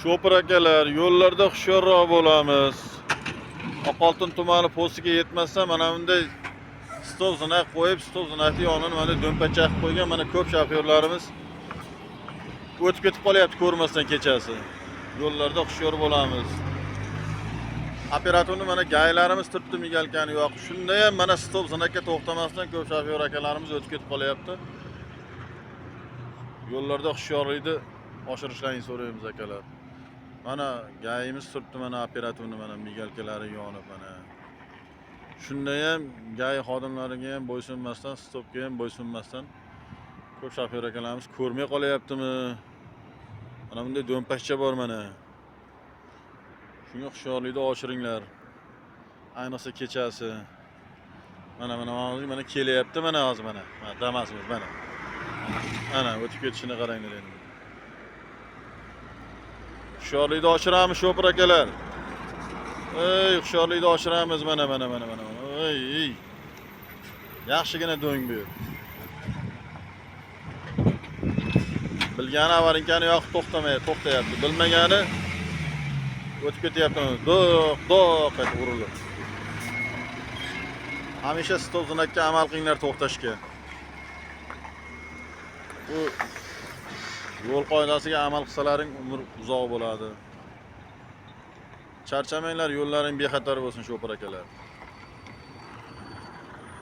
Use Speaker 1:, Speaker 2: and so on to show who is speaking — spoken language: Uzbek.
Speaker 1: Shopir akalar, yo'llarda hushyorroq bo'lamiz. Oqoltin tumani postiga yetmasdan mana bunday stop znak qo'yib, stop znakni yonini mana do'mpachak qilib qo'ygan. Mana ko'p shofyorlarimiz o'tib ketib qolyapti ko'rmasdan kechasi. Yo'llarda hushyor bo'lamiz. Operatorni mana gaylarimiz turibdi, migalkani yo'q. Shunda ham mana stop znakka to'xtamasdan ko'p shofyor akalarimiz o'tib ketib qolyapti. Yo'llarda hushyorlikni oshirishlaringni so'raymiz, akalar. Mana gayimiz turibdi, mana operatorni mana migalkalari yonib mana. Shunda ham gay xodimlariga ham bo'ysunmasdan, stopga ham bo'ysunmasdan ko'p shofyor akalarimiz ko'rmay qolyaptimi? Mana bunday do'mpachcha bor mana. Shunga hushyorlikni oshiringlar. Ayniqsa kechasi. Mana mana hozir mana kelyapti, mana hozir mana. Mana Damasimiz mana. Ana o'tib ketishini qaranglar endi. Hushyorlikni oshiramiz, shopir akalar. Ey, hushyorlikni oshiramiz, mana mana mana mana. Ey, ey. Yaxshigina do'ng bu. Bilgani avarinkani yoqib to'xtamay, to'xtayapti. Bilmagani o'tib ketyapti. Do'q, do'q etib urilib. Hamisha stop znakka amal qilinglar to'xtashga. Bu yo'l qoidasiga amal qilsalaring umr uzoq bo'ladi. Charchamanglar, yo'llaring bexatar bo'lsin, shopir akalar.